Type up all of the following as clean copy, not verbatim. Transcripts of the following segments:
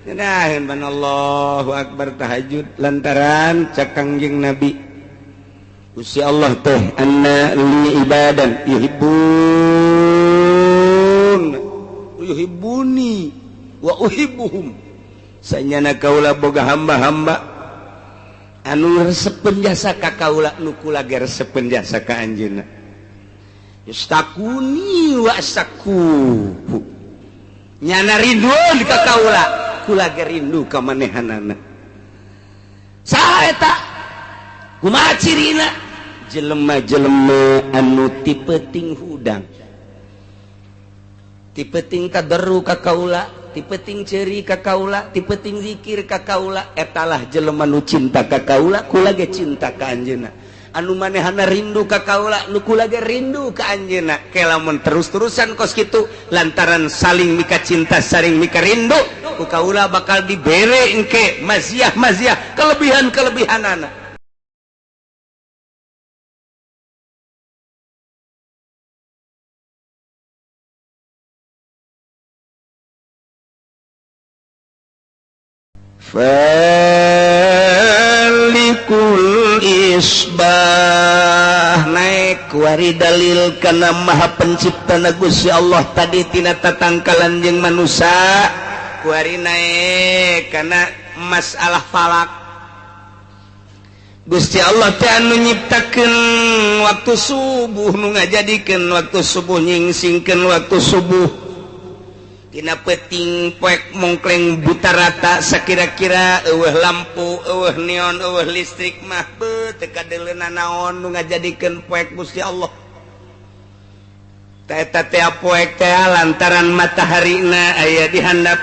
Ngenaheun ban Allahu akbar tahajud lantaran cak Kangjeng Nabi Gusti Allah teh anna li ibadan yuhibbun yuhibbuni wa uhibbuhum. Sanyana kaula boga hamba-hamba anu resepeun jasa ka kaula nu kula ge resepeun jasa ka anjeunna. Yustakuni wa astaku. Nyana rindu ka kaula, kula ge rindu ka manehanana. Saha eta? Kumaha cirina? Jelema-jelema anu tipeting hudang, tipeting kaderu ka kaula, tipeting ceuri ka kaula, tipeting zikir ka kaula, etalah jelema nu cinta ka kaula, kula ge cinta ka anjeunna. Anu manehana rindu ka kaula, nu kula ge rindu ka anjeunna. Ke lamun terus-terusan kos kitu lantaran saling mika cinta, saling mika rindu, ku kaula bakal dibere engke maziah-maziah, kelebihan-kelebihanana. Falikul isbah naik wari dalil kana maha pencipta na Gusti Allah tadi tina tatangkalan jeung manusia kuari naik kana masalah falak. Gusti Allah teh anu nyiptakeun waktu subuh, nu ngajadikeun waktu subuh, nyingsingkeun waktu subuh. Dina peting poek mongkleng buta rata sakira-kira eueuh lampu, eueuh neon, eueuh listrik mah beuh teu kadeuleuna naon nu ngajadikeun poek Gusti Allah. Ta eta teh poek teh lantaran mataharina aya di handap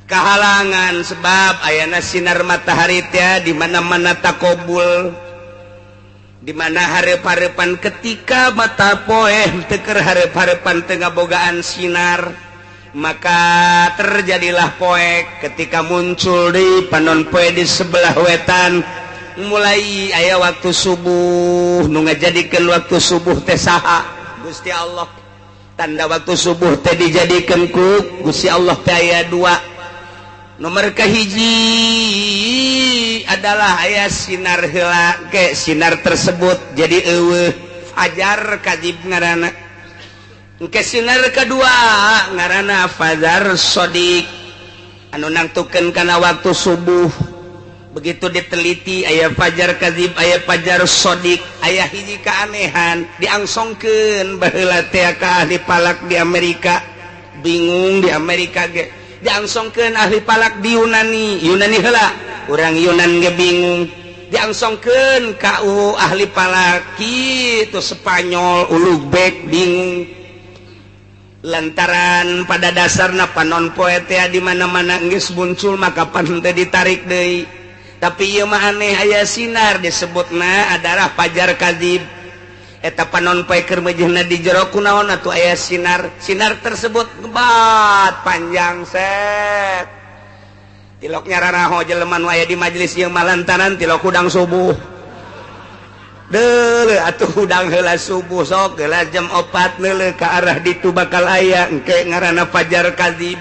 kahalangan sebab ayana sinar matahari teh di mana-mana takobul, di mana hareup-hareupan ketika mata poe teu keur hareup-hareupan teu ngabogaan sinar, maka terjadilah poek. Ketika muncul di panon poe di sebelah wetan mulai aya waktu subuh. Nu ngajadikeun waktu subuh teh saha? Gusti Allah. Tanda waktu subuh teh dijadikeun ku Gusti Allah teh aya dua. Nomor kahiji adalah aya sinar heula ke sinar tersebut jadi eueuh fajar kadzib ngaranna. Engke sinar kedua ngaranna fajar shodiq anu nangtukeun kana waktu subuh. Begitu diteliti aya fajar kadzib, aya fajar shodiq, aya hiji keanehan diangsongkeun baheula teh ka ahli falak di Amerika. Bingung di Amerika ge diangsongkeun ahli falak di Yunani, Yunani heula urang Yunan ge bingung. Diangsongkeun ka ahli falak kitu Spanyol Ulubek bingung. Lantaran pada dasarna panon poe teh di mana-mana geus muncul maka pan teh ditarik deui. Tapi ieu mah aneh aya sinar disebutna adalah fajar kadzib. Eta panon poe keur meujeuhna di jero kunaon atuh aya sinar. Sinar tersebut ngebat panjang set. Tilok nyararaho jelema nu aya di majelis ieu mah lantaran tilok hudang subuh. Deuleu atuh hudang heula subuh sok heula jam 4 neuleuh ka arah ditu bakal aya engke ngaranna fajar kadzib.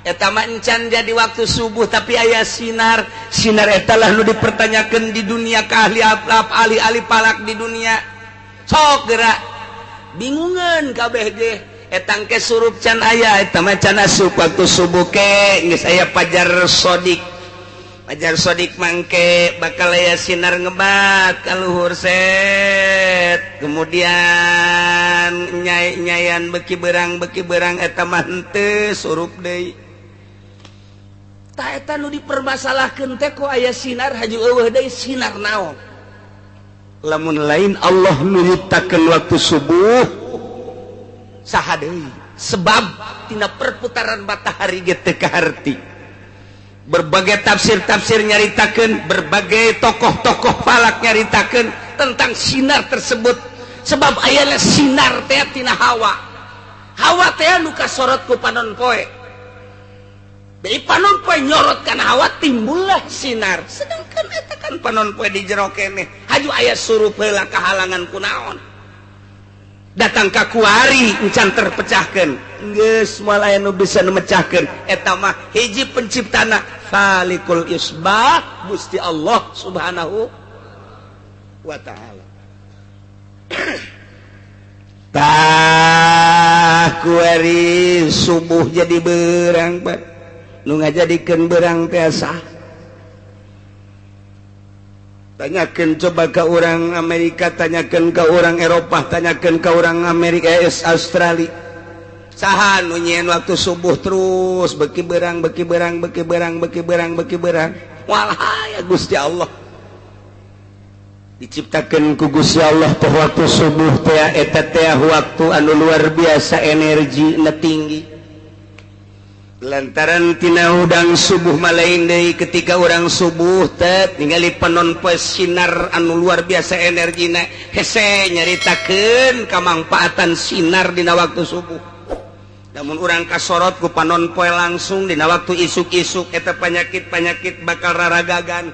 Eta mah encan jadi waktu subuh tapi aya sinar. Sinar eta lah nu dipertanyakeun di dunia ka ahli ahli falak di dunia. Sok gerak bingungan kabeh ge eta engke surup can aya eta mah can asup waktu subuh ke geus aya fajar shodiq. Fajar shodiq mangke bakal aya sinar ngebat ka luhur set. Kemudian nyai-nyayan beki berang eta mah henteu surup deui. Ta eta nu dipermasalahkeun teh ku aya sinar haju eueuh deui sinar naon? Lamun lain Allah nu nyiptakeun waktu subuh saha deui? Sebab tina perputaran matahari ge teu kaharti. Berbagai tafsir-tafsir nyaritakeun, berbagai tokoh-tokoh falak nyaritakeun tentang sinar tersebut. Sebab ayana sinar teh tina hawa. Hawa teh nu kasorot ku panon poe. Deui panon poe nyorot kana hawa timbullah sinar. Sedangkan eta kan panon poe di jero keneh. Haju aya surup heula kahalangan kunaon. Datang ka kuari encan terpecahkeun. Geus moal aya nu bisa nu mecahkeun. Eta mah hiji penciptana Falikul Isbah Gusti Allah Subhanahu wa ta'ala. Tah kuari subuh jadi berang, Pak. Nu ngajadikeun berang teh sah. Tanyakan coba ke orang Amerika, tanyakan ke orang Eropah, tanyakan ke orang Amerika, Australia. Saha nu nyieun waktu subuh terus beki berang, beki berang, beki berang, beki berang, beki berang. Walah ya Gusti Allah. Diciptakan ku Gusti Allah teh waktu subuh teh eta teh waktu anu luar biasa energi na tinggi. Lantaran tina hudang subuh malain deui ketika orang subuh teh ningali panon poe sinar anu luar biasa energina hese nyaritakeun kamangpaatan sinar dina waktu subuh. Namun urang kasorot ku panon poe langsung dina waktu isuk-isuk eta penyakit-penyakit bakal raragagan.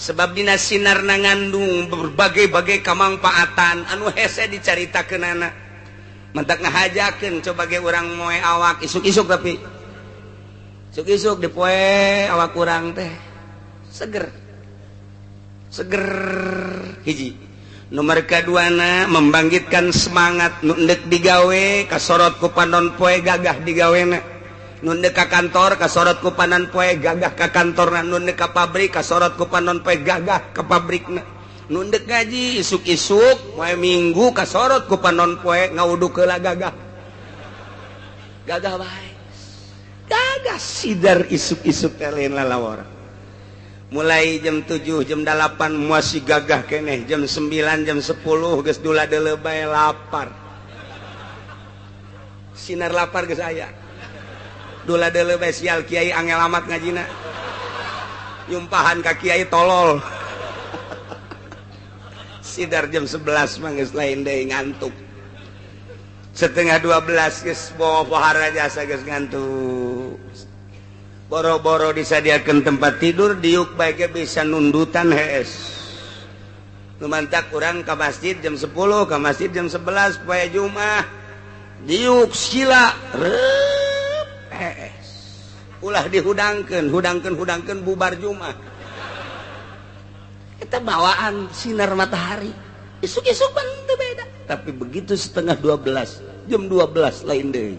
Sebab dina sinar na ngandung berbagai-bagai kamangpaatan anu hese dicaritakeunana. Mentak ngahajakeun coba ge urang moe awak isuk-isuk tapi isuk-isuk dipoe awak kurang teh seger seger hiji. Nomor kaduana membangkitkan semangat nu endek digawe kasorot ku panon poe gagah digawena, nu endek ka kantor kasorot ku panon poe gagah ka kantorna, nu endek ka pabrik kasorot ku panon poe gagah ka pabrikna, nu endek ngaji isuk-isuk poe minggu kasorot ku panon poe ngawuduk heula gagah gagah bae. Gagah sidar isuk-isuk teh lain lalawara. Mulai jam 7, jam 8 masih gagah keneh, jam 9, jam 10 geus dula deuleu bae lapar. Sinar lapar geus aya. Dula deuleu bae sial kiai angel amat ngajina. Nyumpahan ka kiai tolol. Sidar jam 11 mah geus lain deui ngantuk. 11:30 geus bawa pohara jasa geus ngantuk. Boro-boro disadiakeun tempat tidur diuk bae ge bisa nundutan hees. Nu mantak urang ka masjid jam 10, ka masjid jam 11 poe Jumat. Diuk sila reup hees. Ulah dihudangkeun, hudangkeun hudangkeun bubar Jumat. Eta bawaan sinar matahari. Isuk-isuk pan teu beda. Tapi begitu 11:30, jam 12 lain deui.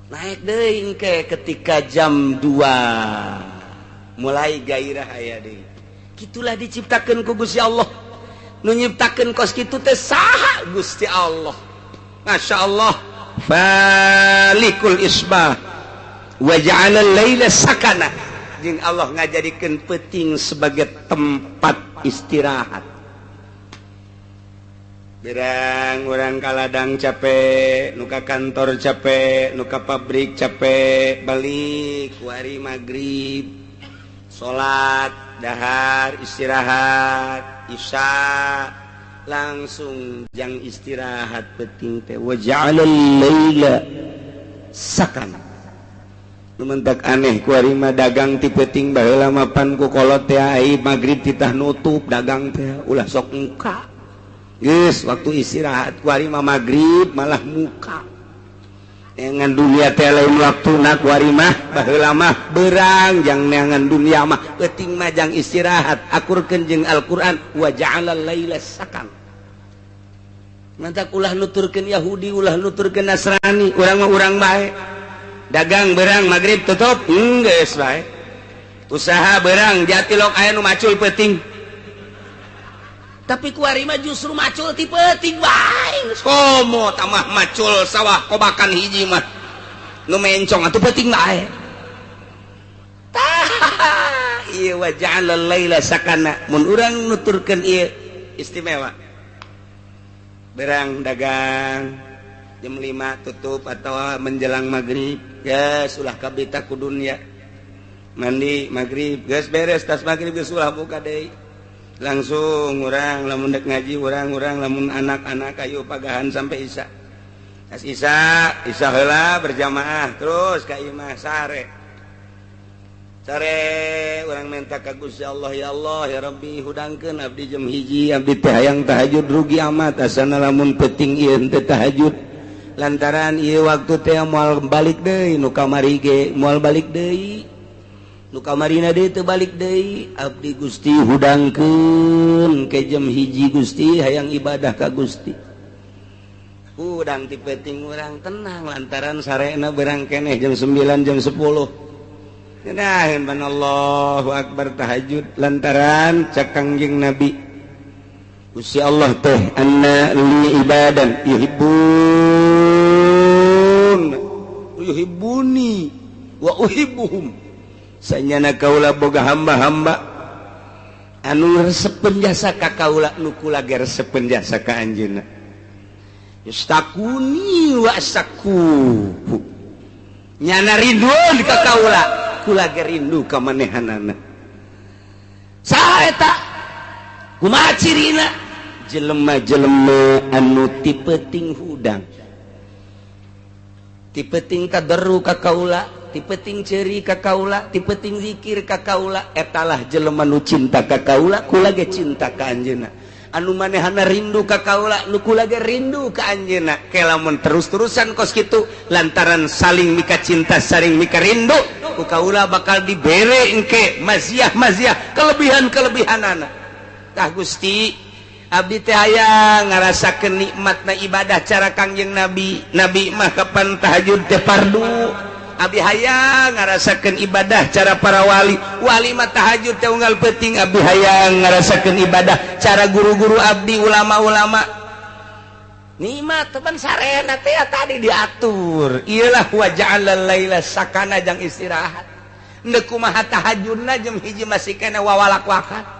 Naik deui engke ketika jam 2 mulai gairah aya deui. Kitulah diciptakeun ku Gusti Allah. Nu nyiptakeun kos kitu teh saha? Gusti Allah. Masya Allah. Falikul isbah wa ja'ala al-laila sakana. Jeung Allah ngajadikeun peuting sebagai tempat istirahat. Berang orang kaladang capek, nuka kantor capek, nuka pabrik capek, balik wari maghrib, salat, dahar, istirahat, isya, langsung jang istirahat penting teh wa ja'alal laila sakana. Nu mentak aneh kuari mah dagang ti peuting baheula mapan ku kolot teh ai maghrib titah nutup dagang teh ulah sok muka. Geus waktu istirahat kuari mah maghrib malah muka. Neangan dunia teh lain waktuna kuari mah baheula mah berang jang neangan dunia mah peuting mah jang istirahat akurkeun jeung Al-Qur'an wa ja'alal laila sakan. Mantak ulah nuturkeun Yahudi ulah nuturkeun Nasrani urang mah urang bae. Dagang berang maghrib tutup geus bae. Usaha berang jatilok aya nu macul peuting. Tapi kuari mah justru macul ti peuting bae. Komo tamah macul sawah kobakan hiji mah. Nu mencong atuh peuting bae. Tah ieu wa ja'alal laila sakana. Mun urang nuturkeun ieu istimewa. Berang dagang jam 5 tutup atau menjelang maghrib. Geus ulah kabita ku dunya. Mandi maghrib geus beres tas maghrib geus ulah buka deui. Langsung urang lamun dek ngaji urang-urang lamun anak-anak ayo pagahan sampai isya. Tas isya, isya heula berjamaah terus ka imah sare. Sare urang minta ka Gusti Allah, ya Allah ya Rabbi hudangkeun abdi jam 1 abdi teh hayang tahajud rugi amat asana lamun peuting ieu teh tahajud lantaran ieu waktu teh moal balik deui nu kamari ge moal balik deui nu kamarina deui teu balik deui abdi Gusti hudangkeun ke jam 1 Gusti hayang ibadah ka Gusti. Hudang ti peuting urang tenang lantaran sarena berang keneh jam 9 jam 10. Nah, Allahu Akbar tahajud lantaran cak Kangjeng Nabi Gusti Allah teh anna li ibadan yuhibbun yuhibbuni wa uhibbuhum. Sanyana kaula boga hamba-hamba anu resepeun jasa ka kaula nu kula ge resepeun jasa ka anjeunna. Yustakuni wa asaku. Nyana rindueun ka kaula kula ge rindu ka manehanana. Saha eta? Kumaha cirina? Jelema-jelema anu ti peuting hudang, ti peuting kaderu ka kaula, ti peuting ceuri ka kaula, ti peuting zikir ka kaula, etalah jelema nu cinta ka kaula, kula ge cinta ka anjeunna. Anu manehana rindu ka kaula, nu kula ge rindu ka anjeunna. Ke lamun terus-terusan kos kitu lantaran saling mika cinta, saling mika rindu, ku kaula bakal dibere engke maziah-maziah, kelebihan-kelebihanana. Tah Gusti, abdi teh hayang ngarasakeun nikmatna ibadah cara Kangjeng Nabi. Nabi mah kapan tahajud teh fardu. Abdi hayang ngarasakeun ibadah cara para wali. Wali mah tahajud teh unggal peuting. Abdi hayang ngarasakeun ibadah cara guru-guru abdi, ulama-ulama. Nikmat teman sarena teh tadi diatur. Iyalah wa ja'alal laila sakana jang istirahat. Endek kumaha tahajudna jam 1 masih keneh wawalak-wakan.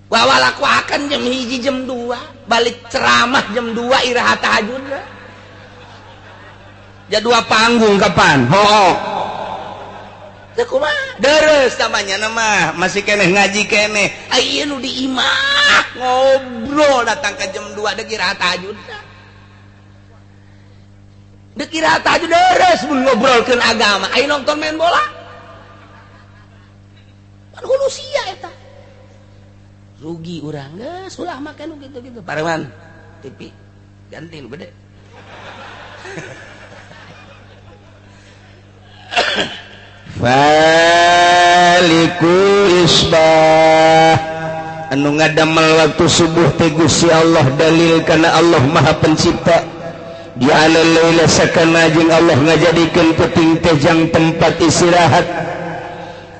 Wawalak-wakan jam 1 jam 2, balik ceramah jam 2 iraha tahajudna. Jadua panggung kapan? Ho. Teu kumaha? Deres namanya nama, masih keneh ngaji keneh. Ieu nu di imah ngobrol datang ke jam 2 deuk iraha tahajudna. Deuk iraha tahajud deres mun ngobrolkeun agama. Aya nonton main bola. Pan hulu sia eta. Rugi urang geus ulah make nu kitu-kitu. Pareman TV ganti nu gede. Faliku isbah anu ngadamel waktu subuh teh Gusti Allah dalil kana Allah Maha Pencipta. Ja'ala laila sakana jeung Allah ngajadikeun peuting teh jang tempat istirahat.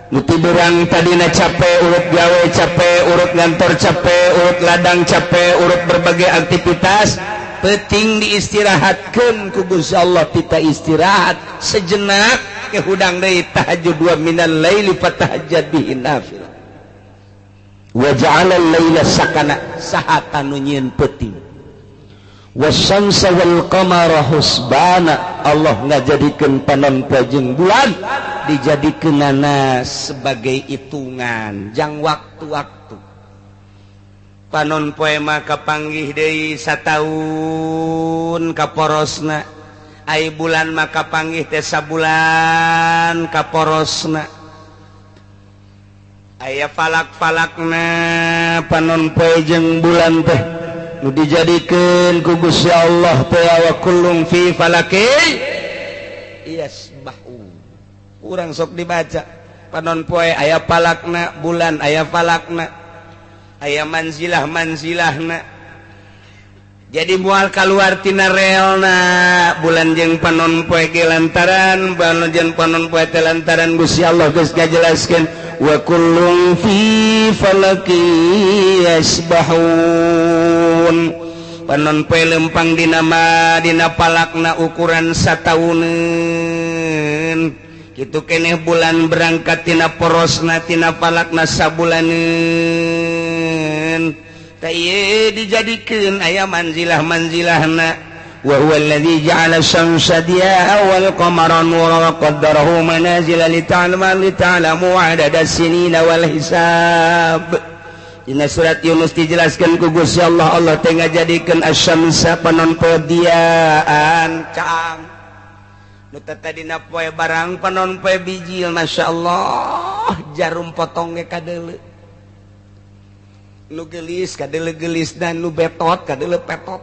Nu tiberang tadina capek, urut gawe capek, urut ngantor capek, urut ladang capek, urut berbagai aktivitas, peuting diistirahatkeun ku Gusti Allah. Tita istirahat sejenak ke hudang deui tahajud wa minal laili fatahajjad bihi nafilah. Wa ja'ala al-laila sakana saha tanu nyieun peuting. Wasyamsa wal qamara husbana Allah ngajadikeun panon poe jeung bulan dijadikeunana sebagai hitungan jang waktu-waktu. Panon poe mah kapanggih deui sataun kaporosna, ai bulan mah kapanggih teh sabulan kaporosna. Aya falak-falakna panon poe jeung bulan teh nu dijadikeun ku Gusti Allah teh wa kullum fi falaki yasbahu. Urang sok dibaca panon poe aya falakna, bulan aya falakna, aya manzilah-manzilahna. Jadi moal kaluar tina realna bulan jeung panon poe ge lantaran bulan jeung panon poe teh lantaran Gusti Allah geus ngajelaskeun wa kullum fi falaki yasbahun. Panon poe lempang dina ma dina palakna ukuran satauneun. Kitu keneh bulan berangkat tina porosna tina palakna sabulaneun. Tah ieu dijadikeun aya manzilah-manzilahna. Wa huwa alladzi ja'ala syamsa diya'a wal qamara nuran wa qaddarahu manazila lita'lamu 'adada sinina wal hisab. Dina surat Yunus dijelaskeun ku Gusti Allah, Allah teh ngajadikeun asyamsa panon poe diaan caang, Nu tadina poe barang panon poe bijil, Masya Allah, jarum potong ge kadeuleu. Nu gelis kadeuleu gelis dan nu betot kadeuleu petot.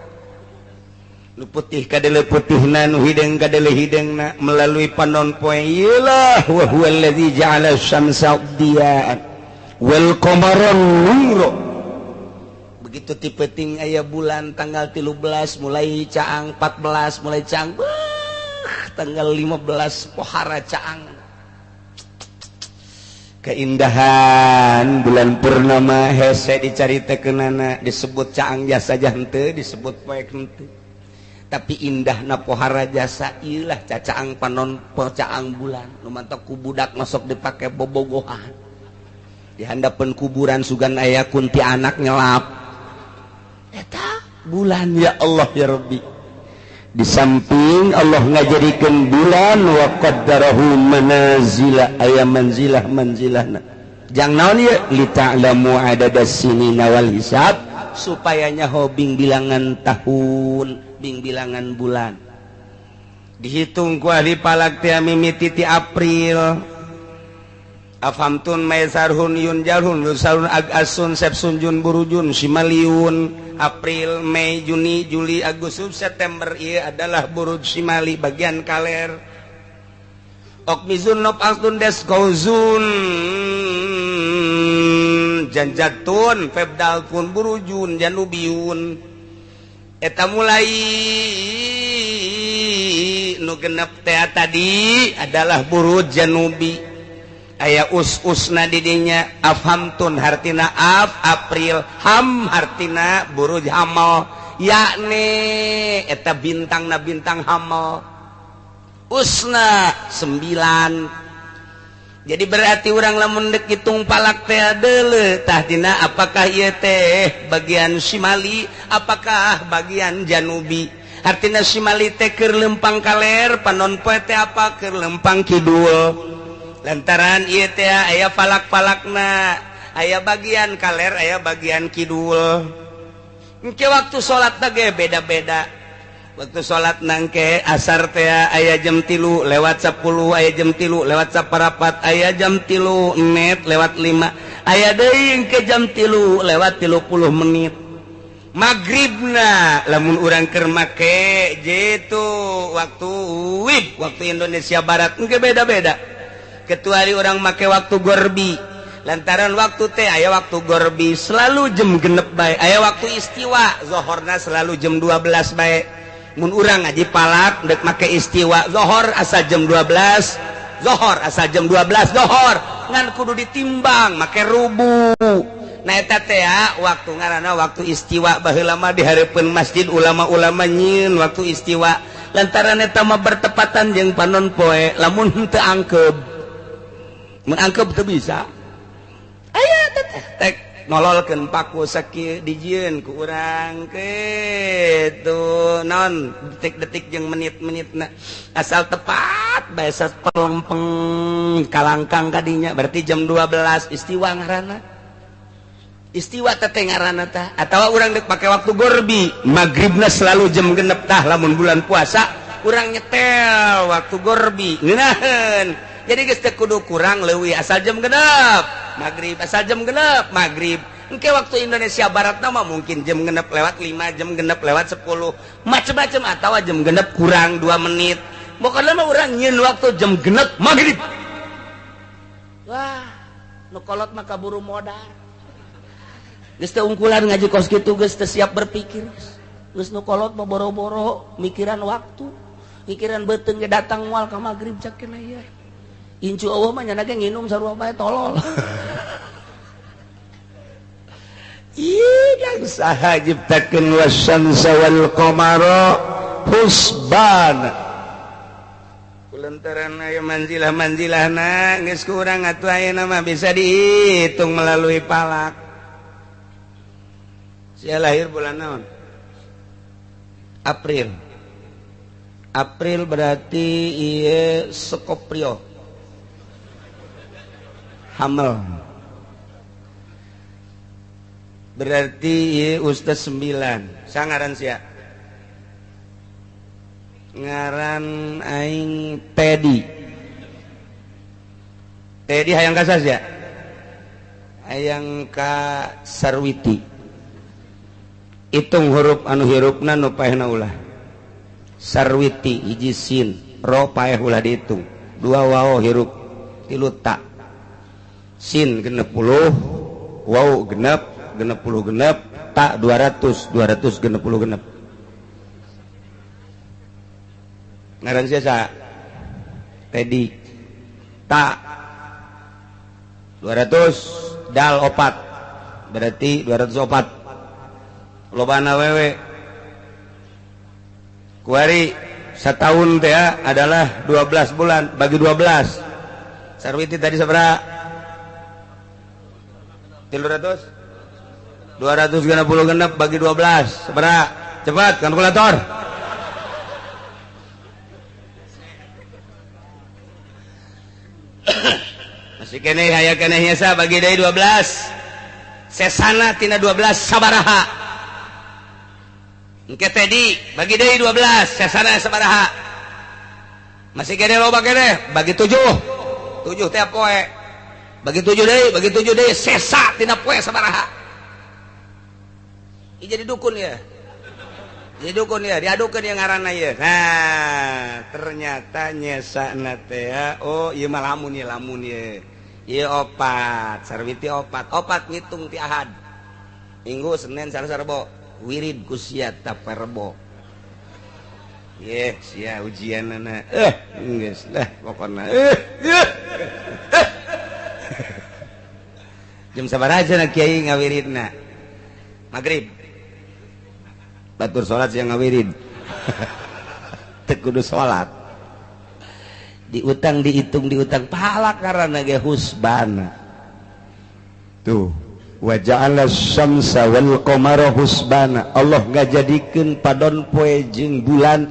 Nu putih kadeuleu putihna, nu hideung kadeuleu hideungna melalui panon poe. Iyalah wa huwallazi ja'ala syamsa diya'an wal qamara nura. Begitu ti peuting aya bulan tanggal 13 mulai caang, 14 mulai caang, tanggal 15 pohara caang. Keindahan bulan purnama hese dicaritakeunana, disebut caang jasa henteu, disebut poek henteu. Tapi indahna pohara jasa ieu lah cacaang panon caang bulan. Nu mantak ku budak masuk dipake bobogohan. Di handapeun kuburan sugan aya kuntianak nyelap. Eta bulan ya Allah ya Rabbi. Di samping Allah ngajadikeun bulan wa qaddarahu manazila, aya manzilah manzilahna. Jang naon ieu? Li ta'lamu adadas sinina wal hisab, supaya nyaho bing bilangan tahun, bing bilangan bulan. Dihitung ku ahli falak teh mimiti ti April. Afamtun maisarhun yun jalhun lusarun agasun sepsun jun burujun simaliun. April, Mei, Juni, Juli, Agustus, September ieu adalah buruj simali bagian kaler. Okmizun nop altun des gauzun janjatun febdalkun burujun janubiun. Eta mulai nu genep teh tadi adalah buruj janubi. Aya us-usna didinya afhamtun hartina af April, ham hartina buruj hamal, yakni eta bintangna bintang hamal. Usna 9. Jadi berarti urang lamun deuk hitung palak teh deuleu tah dina apakah ieu teh bagian simali apakah bagian janubi. Hartina simali teh keur lempang kaler, panon poe teh apa keur lempang kidul. Lantaran ieu teh aya falak-falakna, aya bagian kaler, aya bagian kidul. Engke waktu salat ge beda-beda. Waktu salat nangke asar teh aya jam 3 lewat 10, aya jam 3 lewat 4, aya jam 3 menit lewat 5, aya deui engke jam 3 lewat 30 menit. Magribna lamun urang keur make jitu waktu WIB, waktu Indonesia Barat engke beda-beda. Kecuali orang make waktu gorbi, lantaran waktu teh aya waktu gorbi selalu jam genep bae, aya waktu istiwa zohorna selalu jam 12 bae. Mun urang ngaji palak dek make istiwa zohor asa jam 12, zohor asa jam 12 zohor, ngan kudu ditimbang make rubu. Nah eta teh waktu ngaranna waktu istiwa. Baheula mah di hareupeun masjid ulama-ulama nyieun waktu istiwa, lantaran eta mah bertepatan jeung panon poe lamun henteu angkeub. Mun angkep teu bisa. Aya teh tek nololkeun paku sakieu dijieun ku urang kitu naon detik-detik jeung menit-menitna asal tepat bae sapelempeng kalangkang kadinya berarti jam 12 istiwa ngaranna. Istiwa teh ngaranna tah atawa urang deuk pake waktu gorbi, magribna selalu jam genep tah lamun bulan puasa urang nyetel waktu gorbi ngeunaheun. Jadi geus teu kudu kurang leuwih asal jam genep maghrib, asal jam genep maghrib. Engke waktu Indonesia Barat mah mungkin jam genep lewat 5, jam genep lewat 10, macem-macem atawa jam genep kurang 2 menit. Pokokna mah urang nyieun waktu jam genep maghrib. Wah, nu kolot mah kaburu modar. Geus teu ungkulan ngaji kos kitu geus teu siap berpikir. Geus nu kolot mah boro-boro mikiran waktu, mikiran beuteung ge datang moal ka maghrib cak keneh ieu. Incu Allah mah nyana ge nginum sarua bae tolol. Ih, dan saha nyiptakeun wasyamsa wal qamara husban. Kulantaran aya manzilah-manzilahna geus kurang atuh ayeuna mah bisa dihitung melalui palak. Sia lahir bulan naon? April. April berarti ieu Scorpio. Hamel. Berarti ieu ustaz 9. Sangaran sia. Ngaran aing Teddy. Teddy hayang ka saha? Hayang ka Sarwiti. Hitung huruf anu hirupna nu paehna ulah. Sarwiti hiji sin, ro paeh ulah dihitung. Dua waw hirup, tilu ta. Sin 60, waw genep, 66 genep, ta 200, 266 genep. Ngaran sia Teddy. Ta 200 dal opat, berarti 204. Lobana wewe kuari setahun teh adalah 12 bulan bagi 12. Sarwiti tadi sabaraha? 300 266 bagi 12 sabaraha? Cepat kalkulator. Masih keneh aya keneh nyesa bagi deui 12. Sesana tina 12 sabaraha? Engke tadi bagi deui 12 sesana sabaraha? Masih keneh loba keneh bagi 7. 7 teh poe. Bagi 7 deui, bagi 7 deui sesa tina poe sabaraha? Ieu jadi dukun ya. Jadi dukun ya, diadukeun yang ngaranna ieu. Nah, ternyata nyesana teh oh ieu mah lamun ieu lamun ieu. Ieu opat, Sarwiti opat. Opat ngitung ti Ahad. Minggu, Senin, Selasa, Rebo. Wirid ku sia taparebo. Ye, sia ujianana. Geus lah pokona. Jam sabaraha cenah kiai ngawiridna? Magrib. Batur salat siang ngawirid. Teu kudu salat. Diutang dihitung diutang pahala karena ge husbana. Tuh, wa ja'ala syamsa wal qamara husbana. Allah ngajadikeun padon poe jeung bulan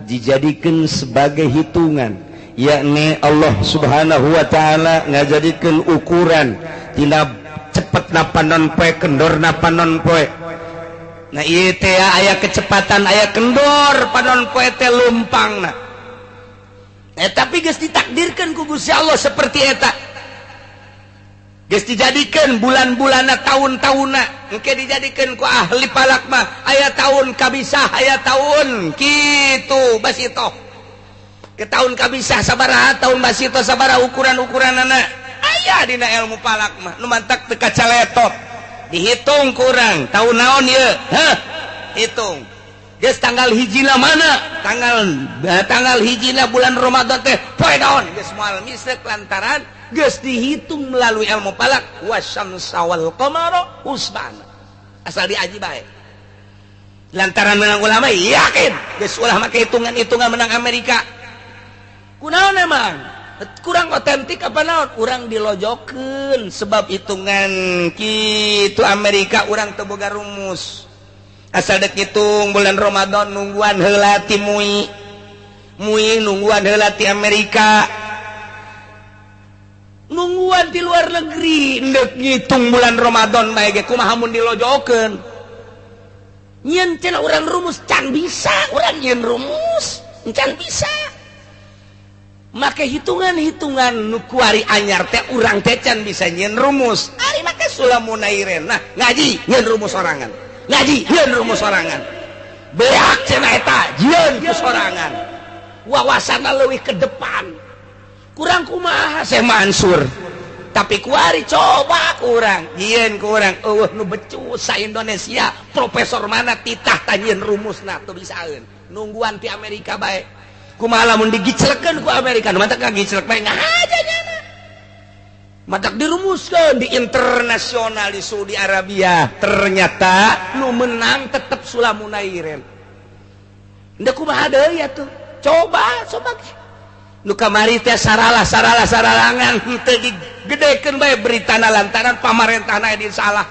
dijadikeun sebagai hitungan, yakni Allah Subhanahu wa taala ngajadikeun ukuran tina cepetna panon poe kendorna panon poe. Nah ieu teh aya kecepatan aya kendor panon poe teh lumpangna. Tapi geus ditakdirkeun ku Gusti Allah seperti eta. Geus dijadikeun bulan-bulanna tahun-tahunna, engke dijadikeun ku ahli falak mah aya tahun kabisah aya tahun kitu basitoh. Ke tahun kabisah sabaraha tahun basitoh sabaraha ukuran-ukuranana aya dina ilmu falak mah nu mantak teu kacaletot. Dihitung kurang tahun naon ieu? Heh, hitung. Geus tanggal hijina mana? Tanggal hijina bulan Ramadan teh poe naon? Geus moal misrek lantaran geus dihitung melalui ilmu falak wasyamsa wal qamara husbana. Asal diaji bae. Lantaran menang ulama yakin geus ulah make hitungan-hitungan menang Amerika. Kunaon emang? Kurang otentik apa naon? Urang dilojokeun sebab hitungan kitu Amerika urang teu boga rumus. Asal dek hitung bulan Ramadan nungguan heula ti MUI. MUI nungguan heula ti Amerika. Nungguan di luar negeri ndek ngitung bulan Ramadan bae ge kumaha mun dilojokeun. Nyeun cenah urang rumus can bisa, urang nyeun rumus can bisa. Make hitungan-hitungan nu kuari anyar teh urang teh can bisa nyeun rumus. Ari make sulamunairen. Nah, ngaji nyeun rumus sorangan. Ngaji nyeun rumus sorangan. Beak cenah eta jieun ku sorangan. Wawasanna leuwih ke depan. Kurang kumaha Syekh Mansur. Tapi kuari coba kurang, jieun kurang eueuh nu becus sa Indonesia, profesor mana titah tanyeun rumusna teu bisaeun. Nungguan ti Amerika bae. Kumaha lamun digiclekeun ku Amerika, nu matak ngagiclek bae ngahaja nyana. Matak dirumuskeun di internasional di Saudi Arabia, ternyata nu menang tetep Sulamunairen. Henteu kumaha deui atuh. Coba coba nu kamari teh saralah saralangan henteu digedekeun bae beritana lantaran pamarentahna di salah.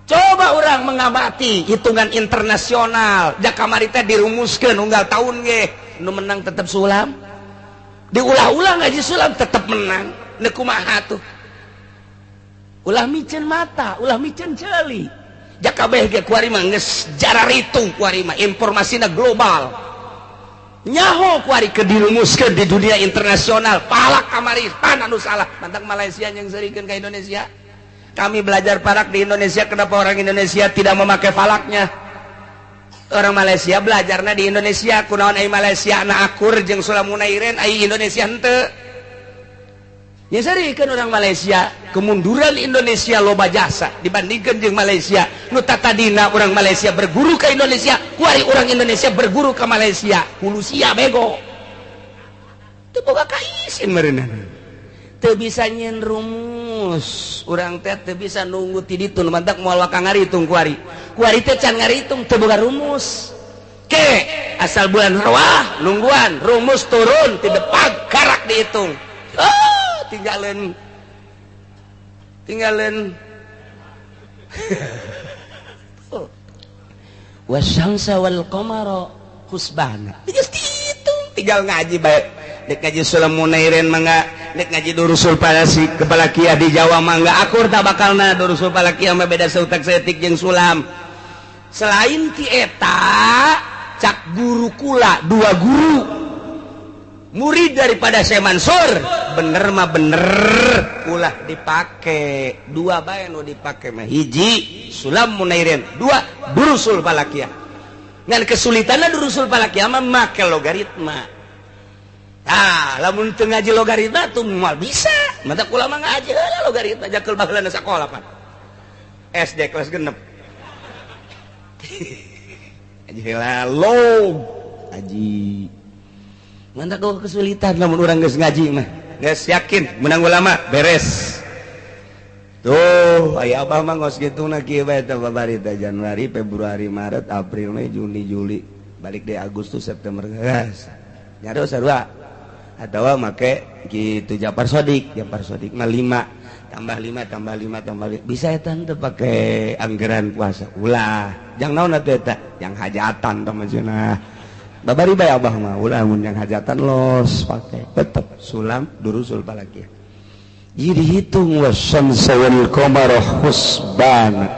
Coba orang mengamati hitungan internasional, da kamari teh dirumuskeun unggal tahun ge nu menang tetep Sulam. Diulah-ulah ngaji Sulam tetep menang. Nu kumaha tuh? Ulah miceun mata, ulah miceun ceuli. Ja kabeh ge kuari mah geus jararitung kuari mah informasina global. Nyaho kuari ke dirumuskeun di dunia internasional. Falak kamari pan anu salah. Mantak Malaysia yang serikeun ka Indonesia. Kami belajar falak di Indonesia, kenapa orang Indonesia tidak memakai falaknya? Orang Malaysia belajarnya di Indonesia, kunaon ai Malaysia na akur jeung Sulam Munairin, ai Indonesia henteu. Ya serikeun orang Malaysia, kemunduran Indonesia loba jasa dibandingkan jeung Malaysia. Nu tatadina orang Malaysia berguru ke Indonesia, kuari orang Indonesia berguru ke Malaysia. Hulu sia bego. Teu boga kaisin meureunana. Teu bisa nyieun rumus. Urang teh teu bisa nunggu ti ditu, nu mantak moal waka ngaritung kuari. Kuari teh can ngaritung, teu boga rumus. Ke asal bulan rawah nungguan rumus turun ti depan karak dihitung. Oh, tinggalin tinggalin wasyamsa wal qamara husbana. Geus dihitung, tinggal ngaji bae. Dek ngaji Sulam Munairin mangga, dek ngaji Durusul Falasi Kepalakiyah di Jawa mangga akur tak bakalna. Durusul Falakiyah mah beda seutak seetik jeung sulam. Selain ti eta cak guru kula, dua guru murid daripada Syekh Mansur, bener mah bener ulah dipake. Dua bae nu dipake mah, hiji Sulam Munairin, dua Durusul Falakiyah. Ngan kesulitanna Durusul Falakiyah mah make logaritma. Ah, lamun teu ngaji logaritma tuh moal bisa. Mata kula mah ngaji heula logaritma jakeul baheulana sakola pan. SD kelas 6. Ngaji heula log aji. Mantap kok kesulitan lamun urang geus ngaji mah. Geus yakin menang ulama beres. Tuh, aya abah mah ngos kitu na kieu bae teh babari teh Januari, Februari, Maret, April, Mei, Juni, Juli, balik deh Agustus, September geus. Nyaro sarua. Atawa make gitu Japar Sodik, Japar Sodik mah 5 tambah 5 tambah 5 tambah 5. Bisa eta teu pake anggaran puasa. Ulah, jang naon atuh eta? Jang hajatan tah maksudna. Babari bae abah mah ulah mun yang hajatan los pake tetep sulam Durusul Falakiyah. Jadi dihitung wasyamsa wal qamara husbana.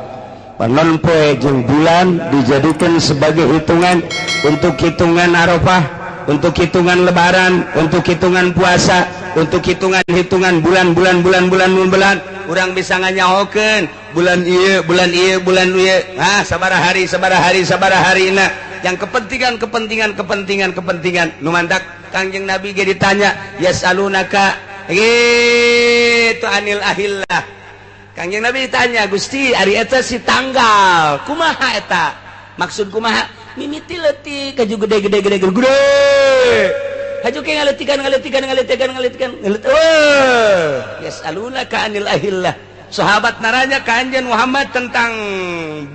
Panon poe jeung bulan dijadikan sebagai hitungan untuk hitungan Arafah, untuk hitungan Lebaran, untuk hitungan puasa, untuk hitungan-hitungan bulan-bulan bulan-bulan bulan. Urang bisa nganyahokeun bulan ieu, bulan ieu, bulan ieu. Ah, sabaraha hari, sabaraha hari, sabaraha harina. Yang kepentingan, kepentingan, kepentingan, kepentingan. Nu mantak Kangjeng Nabi ge ditanya, yasalunaka gitu anil ahillah. Kangjeng Nabi ditanya, Gusti, ari eta si tanggal, kumaha eta? Maksud kumaha? Mimiti leutik kaju gede gede gede gede gede. Haju ke ngaletikan ngaletikan ngaletikan ngaletikan ngalet. Oh, yasalunaka anil ahillah. Sahabat naranya ka Anjeun Muhammad tentang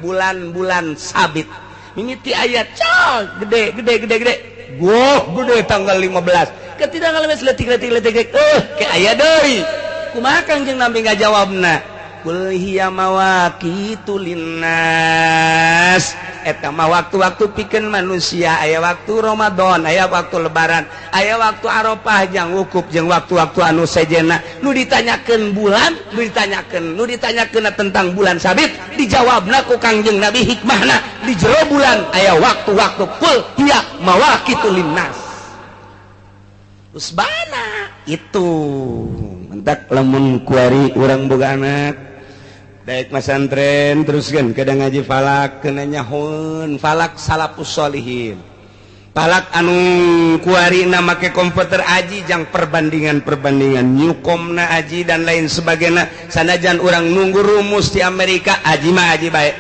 bulan-bulan sabit. Mimiti ayat col gede gede gede gede. Goh gede tanggal 15. Ketika ngalemes letik letik letik ke aya deui. Kumaha Kangjeng Nabi ngajawabna? Qul hiya mawaqitu linnas. Eta mah waktu-waktu pikeun manusia, aya waktu Ramadan, aya waktu Lebaran, aya waktu Arafah jang wukuf jeung waktu-waktu anu sejenna. Nu ditanyakeun bulan, nu ditanyakeun, nu ditanyakeun tentang bulan sabit, dijawabna ku Kangjeng Nabi hikmahna di jero bulan aya waktu-waktu qul hiya mawaqitu linnas. Usbana itu mentak lamun kuari urang boga anak daek masantren teruskeun kadang ngaji falak kena nyahoeun falak salafus solihin. Falak anu kuari na make komputer aji jang perbandingan-perbandingan nyukomna aji dan lain sebagainya. Sanajan urang nunggu rumus di Amerika aji mah aji bae.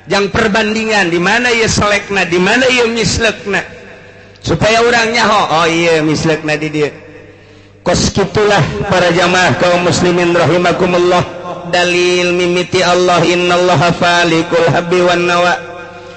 Jang perbandingan di mana ieu selekna, di mana ieu mislekna. Supaya urang nyaho, oh iya mislekna di dieu. Kos kitulah para jamaah kaum muslimin rahimakumullah. Dalil mimiti Allah innallaha falikul habbi wan nawa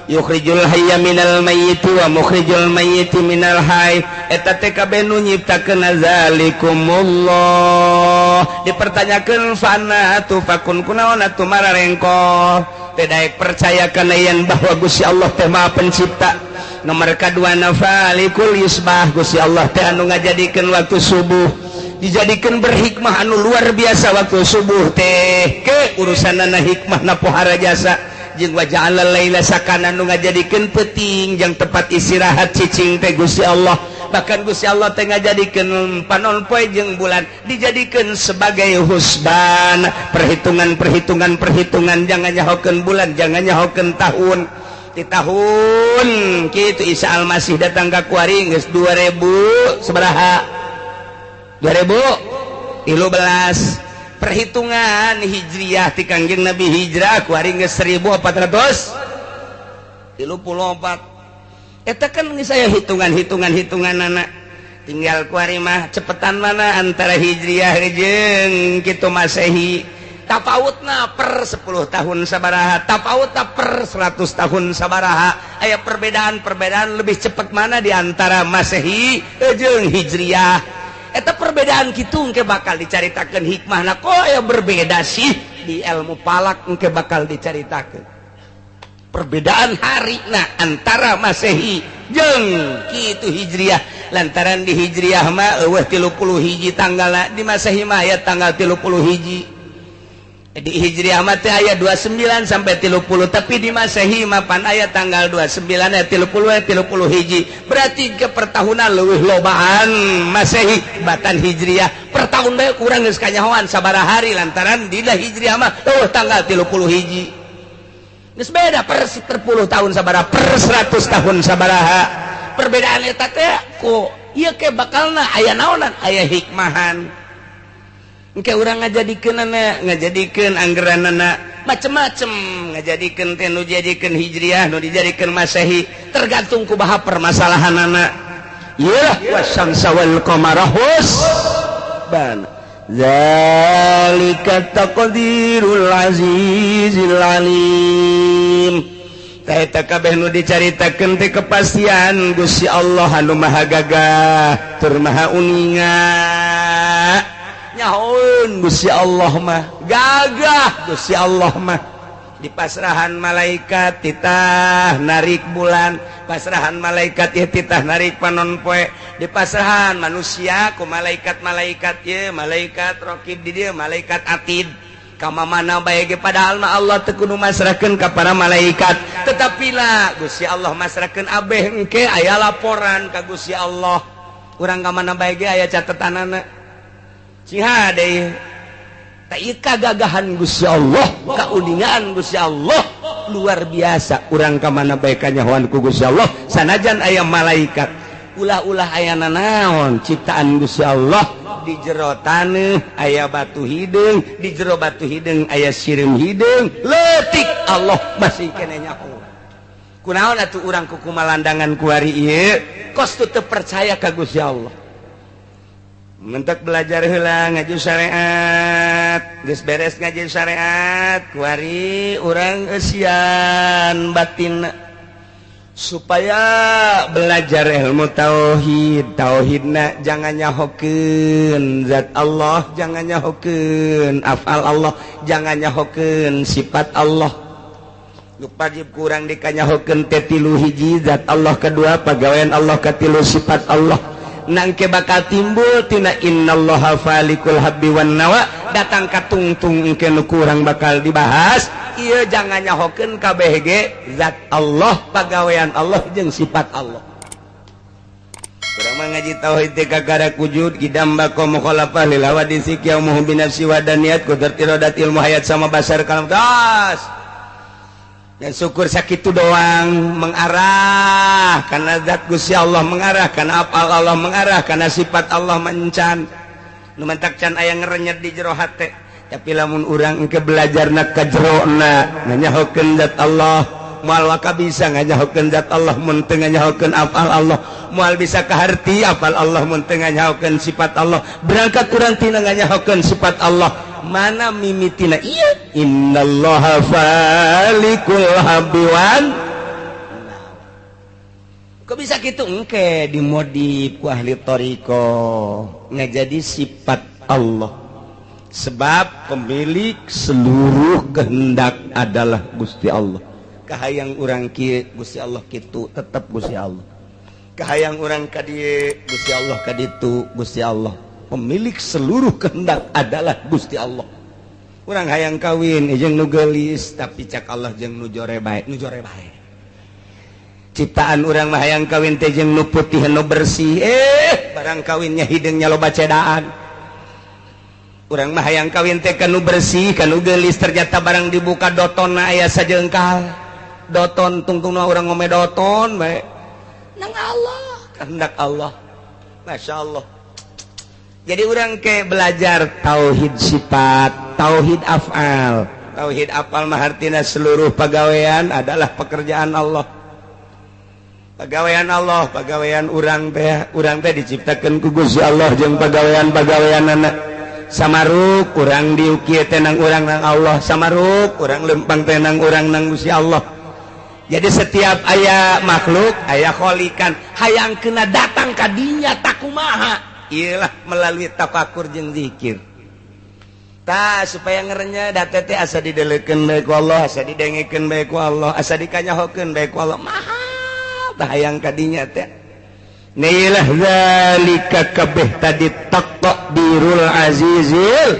yukhrijul hayya minal mayyiti wa mukhrijul mayyiti minal hayy. Eta teh kabeh nu nyiptakeun zalikumullah. Dipertanyakeun fana tufakun kunaon atuh mararengko. Teh daek percaya kana yen bahwa Gusti Allah teh Maha Pencipta. Nomor kadua nafalikul yusbah, Gusti Allah teh anu ngajadikeun waktu subuh dijadikan berhikmah anu luar biasa. Waktu subuh teh ke urusanana hikmah na pohara jasa. Jeung wa ja'ala laila sakana nu ngajadikeun peuting jang tempat istirahat cicing teh Gusti Allah. Bahkan Gusti Allah teh ngajadikeun panon poe jeung bulan dijadikeun sebagai husban, perhitungan perhitungan perhitungan, jangan nyahokeun bulan, jangan nyahokeun tahun. Di tahun kitu Isa Almasih datang ka kuari geus 2000 sabaraha? 2013. Perhitungan Hijriah ti Kangjeng Nabi hijrah kuari geus 1434. Eta kan saya hitungan-hitungan hitungan anak tinggal kuari mah cepetan mana antara Hijriah jeung kitu Masehi, tapautna per 10 tahun sabaraha, tapautna per 100 tahun sabaraha, aya perbedaan-perbedaan lebih cepat mana di antara Masehi jeung Hijriah. Eta perbedaan kitu engke bakal dicaritakeun hikmahna, kok aya berbeda sih di ilmu falak, engke bakal dicaritakeun perbedaan hari nah antara Masehi jeung kitu Hijriah. Lantaran di Hijriah mah eueuh 31 tanggal, di Masehi mah aya tanggal 31. Di Hijriah mah teh aya 29 sampai 30, tapi di Masehi mah pan aya tanggal 29 aya 30 aya 31. Berarti ke pertahunan leuwih lobaan Masehi batan Hijriah. Per tahun bae kurang geus kanyahoan sabaraha hari, lantaran di Hijriah mah eueuh tanggal 31. Geus beda per 10 tahun sabaraha, per 100 tahun sabaraha perbedaan eta teh. Ku ieu ke bakalna aya naonan, aya hikmahan. Engke urang ngajadikeun ngajadikeun anggeranana macem-macem, ngajadikeun teh nu dijadikeun Hijriah, nu dijadikeun Masehi, tergantung kumaha permasalahanana. Ieu wasyamsa wal qamara husban zalika taqdirul azizil alim. Eta kabeh nu dicaritakeun teh kepastian Gusti Allah anu maha gagah tur maha uninga. Nyahoeun Gusti Allah mah gagah, Gusti Allah mah di pasrahan malaikat titah narik bulan, pasrahan malaikat ya titah narik panon poe, di pasrahan manusia ku malaikat-malaikat ya, malaikat rokib di dia, malaikat atid kama mana bae ge. Padahal mah Allah teu kudu masrahkeun ka para malaikat, tetapi lah Gusti Allah masrahkeun abeh, engke aya laporan ka Gusti Allah. Urang ka mana bae ge aya catetanana. Sing hade kagagahan Gusti Allah, kauningaan Gusti Allah luar biasa. Urang ka mana bae kanyahoan ku Gusti Allah sanajan aya malaikat. Ulah-ulah aya nanaon ciptaan Gusti Allah, di jero taneuh aya batu hideung, di jero batu hideung aya sireum hideung leutik, Allah masih keneh nyaho. Kunaon atuh urang kukumalandangan kuari ieu kos teu percaya ka Gusti Allah? Mentek belajar heula ngaji syariat, geus beres ngaji syariat kuari urang eusian batin supaya belajar ilmu tauhid. Tauhidna jangan nyahokeun zat Allah, jangan nyahokeun afal Allah, jangan nyahokeun sifat Allah. Nu wajib kurang dikanyahokeun teh tilu: hiji zat Allah, kedua pagawean Allah, katilu sifat Allah. Nangke bakal timbul tina innallaha falikul habbi wan nawa datang ka tungtung. Engke nu kurang bakal dibahas ieu, jangan nyahokeun kabeh ge zat Allah, pagawean Allah jeung sifat Allah. Urang mah ngaji tauhid teh kakara wujud, qidam, baqa, mukhalafah lil hawadisi, qiyamuhu bi nafsi, wadaniyat, qudrat, iradat, ilmu, hayat, sama basar, kalam, tas dan syukur. Sakitu doang mengarah karena zat Gusti Allah, mengarah karena apal Allah, mengarah karena sifat Allah. Mencan nu mentak can aya ngerenyet di jero hate, tapi lamun urang engke belajarna ka jerona nganyahokeun zat Allah, moal waka bisa nganyahokeun zat Allah mun teu nganyahokeun afal Allah, moal bisa kaharti afal Allah mun teu nganyahokeun sifat Allah. Berangkat urang tina nganyahokeun sifat Allah, mana mimitina iya innallaha falikul habbi wan. Kok bisa gitu? Engke dimodif ku ahli thoriqoh ngajadi sifat Allah, sebab pemilik seluruh kehendak adalah Gusti Allah. Kahayang urang kieu, Gusti Allah kitu, tetap Gusti Allah. Kahayang urang ka dieu, Gusti Allah ka ditu. Gusti Allah pemilik seluruh kehendak adalah Gusti Allah. Urang hayang kawin jeung nu geulis tapi cak Allah jeung nu jore bae, nu jore bae. Ciptaan urang mah hayang kawin teh jeung nu putih nu bersih, barang kawinnya hideungnya loba cedaan. Urang mah hayang kawin teh ka nu bersih, ka nu geulis, ternyata barang dibuka dotonna aya sajengkal. Doton tungtungna urang ngome doton bae. Nang Allah, kehendak Allah. Masya Allah. Jadi orang ke belajar tauhid sifat, tauhid af'al. Tauhid af'al mah artina seluruh pagawean adalah pekerjaan Allah. Pagawean Allah, pagawean urang teh diciptakeun ku Gusti Allah jeung pagawean-pagaweanana. Samaruk urang diukir teh nang urang nang Allah, samaruk urang lempang teh nang urang nang Gusti Allah. Jadi setiap aya makhluk, aya kholikan, hayang kena datang ka dinya takumaha. Iyalah melalui tafakur jeung zikir. Tah supaya ngerenya da teh asa didelekeun bae ku Allah, asa didengekeun bae ku Allah, asa dikanyahokeun bae ku Allah. Maha hayang ka dinya teh. Nailah zalika kabeh tadi taqdirul azizil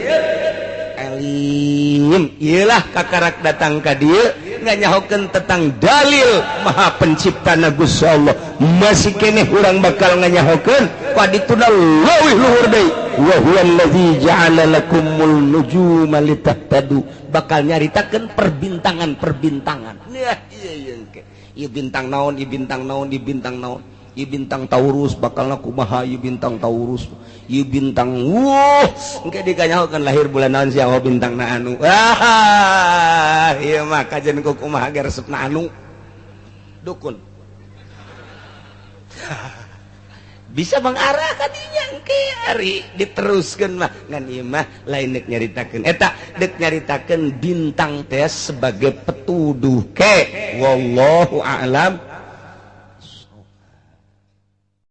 alim. Iyalah kakarak datang ka dieu nganyahokeun tentang dalil maha penciptana Gusti Allah. Masih keneh urang bakal nganyahokeun padituna leuwih luhur deui. Wa huwallazi ja'ala lakumul nujuma litahtadu, bakal nyaritakeun perbintangan-perbintangan. Nah, ieu ieu engke. Ieu bintang naon, ieu bintang naon, ieu bintang naon. Ieu bintang Taurus bakalna kumaha, ieu bintang Taurus, ieu bintang wuh, engke dikanyahokeun lahir bulan naon sia bintangna anu. Ah, ieu mah kajen ku kumaha ge resepna anu. Dukun. Bisa mengarah kadinya engke ari diteruskeun mah ngan ieu mah lain deuk nyaritakeun eta deuk nyaritakeun bintang teh sebagai petuduh ke wallahu a'lam.